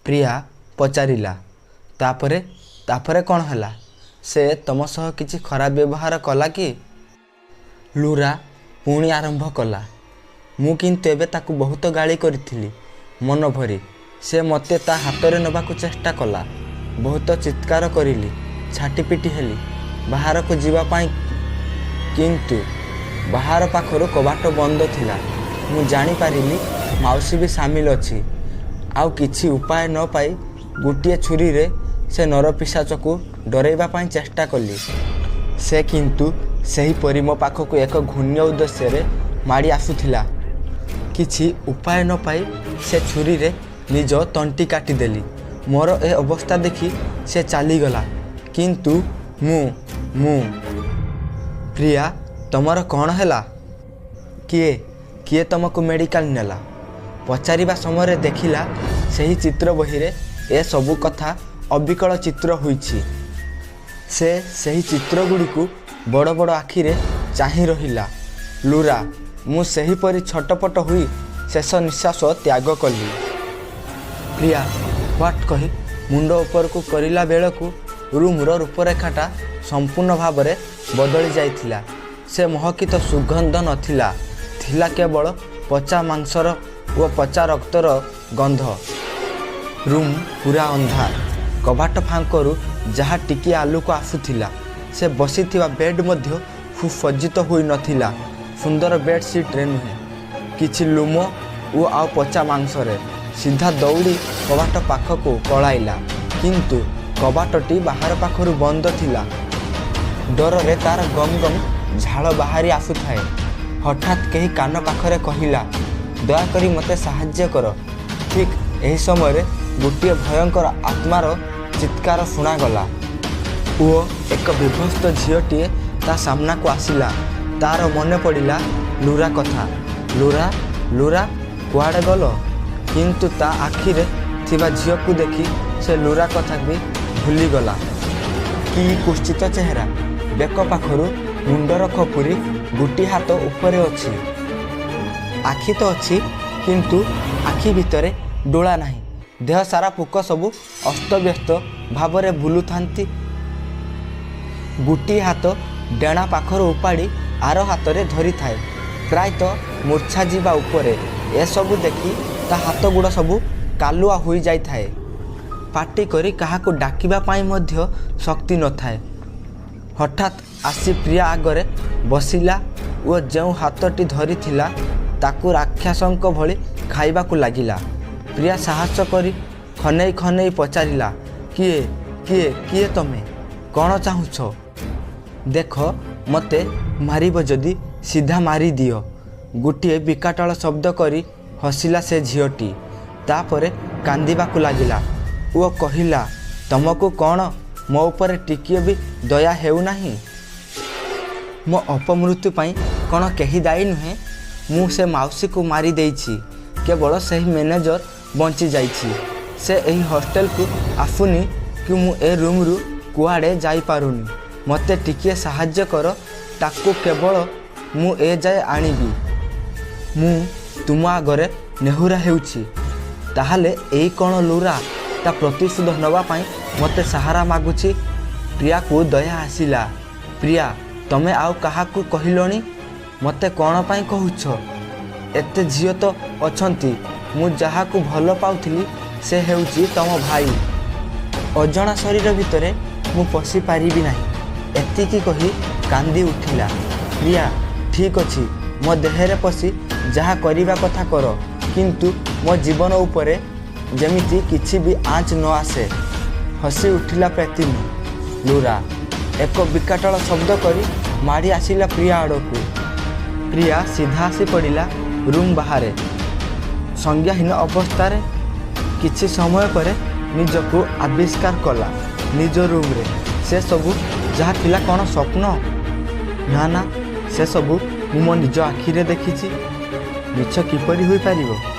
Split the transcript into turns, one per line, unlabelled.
ପ୍ରିୟା ପଚାରିଲା, "ତା'ପରେ? ତା'ପରେ କ'ଣ ହେଲା? ସେ ତମ ସହ କିଛି ଖରାପ ବ୍ୟବହାର କଲା କି?" ଲୁରା ପୁଣି ଆରମ୍ଭ କଲା, "ମୁଁ କିନ୍ତୁ ଏବେ ତାକୁ ବହୁତ ଗାଳି କରିଥିଲି ମନଭରି। ସେ ମୋତେ ତା' ହାତରେ ନେବାକୁ ଚେଷ୍ଟା କଲା। ବହୁତ ଚିତ୍କାର କରିଲି, ଛାଟିପିଟି ହେଲି ବାହାରକୁ ଯିବା ପାଇଁ କିନ୍ତୁ ବାହାର ପାଖରୁ କବାଟ ବନ୍ଦ ଥିଲା। ମୁଁ ଜାଣିପାରିଲି ମାଉସୀ ବି ସାମିଲ ଅଛି। ଆଉ କିଛି ଉପାୟ ନ ପାଇ ଗୋଟିଏ ଛୁରୀରେ ସେ ନରପିଶାଚକୁ ଡରାଇବା ପାଇଁ ଚେଷ୍ଟା କଲି। ସେ କିନ୍ତୁ ସେହିପରି ମୋ ପାଖକୁ ଏକ ଘୃଣ୍ୟ ଉଦ୍ଦେଶ୍ୟରେ ମାଡ଼ି ଆସୁଥିଲା। କିଛି ଉପାୟ ନ ପାଇ ସେ ଛୁରୀରେ ନିଜ ତଣ୍ଟି କାଟିଦେଲି। ମୋର ଏ ଅବସ୍ଥା ଦେଖି ସେ ଚାଲିଗଲା। କିନ୍ତୁ ମୁଁ ପ୍ରିୟା, ତମର କ'ଣ ହେଲା? କିଏ, କିଏ ତମକୁ ମେଡ଼ିକାଲ ନେଲା?" ପଚାରିବା ସମୟରେ ଦେଖିଲା, ସେହି ଚିତ୍ର ବହିରେ ଏସବୁ କଥା ଅବିକଳ ଚିତ୍ର ହୋଇଛି। ସେ ସେହି ଚିତ୍ରଗୁଡ଼ିକୁ ବଡ଼ ବଡ଼ ଆଖିରେ ଚାହିଁ ରହିଲା। ଲୁରା, ମୁଁ ସେହିପରି ଛଟପଟ ହୋଇ ଶେଷ ନିଃଶ୍ୱାସ ତ୍ୟାଗ କଲି। ପ୍ରିୟା 'what' କହି ମୁଣ୍ଡ ଉପରକୁ କରିଲା ବେଳକୁ ରୁମ୍ର ରୂପରେଖାଟା ସମ୍ପୂର୍ଣ୍ଣ ଭାବରେ ବଦଳି ଯାଇଥିଲା। ସେ ମହକିତ ସୁଗନ୍ଧ ନଥିଲା, ଥିଲା କେବଳ ପଚା ମାଂସର ଓ ପଚା ରକ୍ତର ଗନ୍ଧ। ରୁମ୍ ପୂରା ଅନ୍ଧାର। କବାଟ ଫାଙ୍କରୁ ଯାହା ଟିକିଏ ଆଲୋକ ଆସୁଥିଲା। ସେ ବସିଥିବା ବେଡ଼୍ ମଧ୍ୟ ସୁସଜ୍ଜିତ ହୋଇ ନଥିଲା, ସୁନ୍ଦର ବେଡ଼୍ ସିଟ୍ରେ ନୁହେଁ, କିଛି ଲୋମ ଓ ଆଉ ପଚା ମାଂସରେ। ସିଧା ଦୌଡ଼ି କବାଟ ପାଖକୁ ପଳାଇଲା, କିନ୍ତୁ କବାଟଟି ବାହାର ପାଖରୁ ବନ୍ଦ ଥିଲା। ଡରରେ ତା'ର ଗମ ଗମ ଝାଳ ବାହାରି ଆସୁଥାଏ। ହଠାତ୍ କେହି କାନ ପାଖରେ କହିଲା, "ଦୟାକରି ମୋତେ ସାହାଯ୍ୟ କର।" ଠିକ୍ ଏହି ସମୟରେ ଗୋଟିଏ ଭୟଙ୍କର ଆତ୍ମାର ଚିତ୍କାର ଶୁଣାଗଲା ଓ ଏକ ବିଭତ୍ସ ଝିଅଟିଏ ତା' ସାମ୍ନାକୁ ଆସିଲା। ତା'ର ମନେ ପଡ଼ିଲା ଲୁରା କଥା। ଲୁରା, ଲୁରା, କୁଆଡ଼େ ଗଲ? କିନ୍ତୁ ତା' ଆଖିରେ ଥିବା ଝିଅକୁ ଦେଖି ସେ ଲୁରା କଥା ବି ଭୁଲିଗଲା। କି କୁତ୍ସିତ ଚେହେରା! ବେକ ପାଖରୁ ମୁଣ୍ଡର ଖପୁରି ଗୋଟିଏ ହାତ ଉପରେ ଅଛି। ଆଖି ତ ଅଛି, କିନ୍ତୁ ଆଖି ଭିତରେ ଡୋଳା ନାହିଁ। ଦେହ ସାରା ପୋକ ସବୁ ଅସ୍ତବ୍ୟସ୍ତ ଭାବରେ ବୁଲୁଥାନ୍ତି। ଗୋଟିଏ ହାତ ଡେଣା ପାଖରୁ ଉପାଡ଼ି ଆର ହାତରେ ଧରିଥାଏ। ପ୍ରାୟତଃ ମୂର୍ଚ୍ଛା ଯିବା ଉପରେ। ଏସବୁ ଦେଖି ତା' ହାତଗୋଡ଼ ସବୁ କାଲୁଆ ହୋଇଯାଇଥାଏ। ପାଟି କରି କାହାକୁ ଡାକିବା ପାଇଁ ମଧ୍ୟ ଶକ୍ତି ନଥାଏ। ହଠାତ୍ ଆସି ପ୍ରିୟା ଆଗରେ ବସିଲା ଓ ଯେଉଁ ହାତଟି ଧରିଥିଲା, ତାକୁ ରାକ୍ଷସଙ୍କ ଭଳି ଖାଇବାକୁ ଲାଗିଲା। ପ୍ରିୟା ସାହସ କରି ଖନେଇ ଖନେଇ ପଚାରିଲା, "କିଏ, କିଏ, କିଏ ତମେ? କ'ଣ ଚାହୁଁଛ? ଦେଖ, ମୋତେ ମାରିବ ଯଦି ସିଧା ମାରିଦିଅ।" ଗୋଟିଏ ବିକଟାଳ ଶବ୍ଦ କରି ହସିଲା ସେ ଝିଅଟି। ତା'ପରେ କାନ୍ଦିବାକୁ ଲାଗିଲା ଓ କହିଲା, "ତମକୁ କ'ଣ ମୋ ଉପରେ ଟିକିଏ ବି ଦୟା ହେଉନାହିଁ? ମୋ ଅପମୃତ୍ୟୁ ପାଇଁ କ'ଣ କେହି ଦାୟୀ ନୁହେଁ? ମୁଁ ସେ ମାଉସୀକୁ ମାରିଦେଇଛି। କେବଳ ସେହି ମ୍ୟାନେଜର ବଞ୍ଚିଯାଇଛି। ସେ ଏହି ହଷ୍ଟେଲକୁ ଆସୁନି କି ମୁଁ ଏ ରୁମ୍ରୁ କୁଆଡ଼େ ଯାଇପାରୁନି। ମୋତେ ଟିକିଏ ସାହାଯ୍ୟ କର। ତାକୁ କେବଳ ମୁଁ ଏ ଯାଏ ଆଣିବି। ମୁଁ ତୁମ ଆଗରେ ନେହୁରା ହେଉଛି।" ତାହେଲେ ଏଇ କ'ଣ ଲୁରା ତା' ପ୍ରତିଶୋଧ ନେବା ପାଇଁ ମୋତେ ସାହାରା ମାଗୁଛି? ପ୍ରିୟାକୁ ଦୟା ଆସିଲା। ପ୍ରିୟା, "ତମେ ଆଉ କାହାକୁ କହିଲଣି? ମୋତେ କ'ଣ ପାଇଁ କହୁଛ? ଏତେ ଝିଅ ତ ଅଛନ୍ତି। ମୁଁ ଯାହାକୁ ଭଲ ପାଉଥିଲି, ସେ ହେଉଛି ତମ ଭାଇ। ଅଜଣା ଶରୀର ଭିତରେ ମୁଁ ପଶିପାରିବି ନାହିଁ।" ଏତିକି କହି କାନ୍ଦି ଉଠିଲା ପ୍ରିୟା। "ଠିକ୍ ଅଛି, ମୋ ଦେହରେ ପଶି ଯାହା କରିବା କଥା କର, କିନ୍ତୁ ମୋ ଜୀବନ ଉପରେ ଯେମିତି କିଛି ବି ଆଞ୍ଚ ନ ଆସେ।" ହସି ଉଠିଲା ପ୍ରେତିନୀ ଲୁରା। ଏକ ବିକଟାଳ ଶବ୍ଦ କରି ମାଡ଼ି ଆସିଲା ପ୍ରିୟା ଆଡ଼କୁ। ପ୍ରିୟା ସିଧା ଆସି ପଡ଼ିଲା ରୁମ୍ ବାହାରେ ସଂଜ୍ଞାହୀନ ଅବସ୍ଥାରେ। କିଛି ସମୟ ପରେ ନିଜକୁ ଆବିଷ୍କାର କଲା ନିଜ ରୁମ୍ରେ। ସେସବୁ ଯାହା ଥିଲା କ'ଣ ସ୍ୱପ୍ନ? ନା ନା, ସେସବୁ ମୁଁ ମୋ ନିଜ ଆଖିରେ ଦେଖିଛି। ମିଛ କିପରି ହୋଇପାରିବ?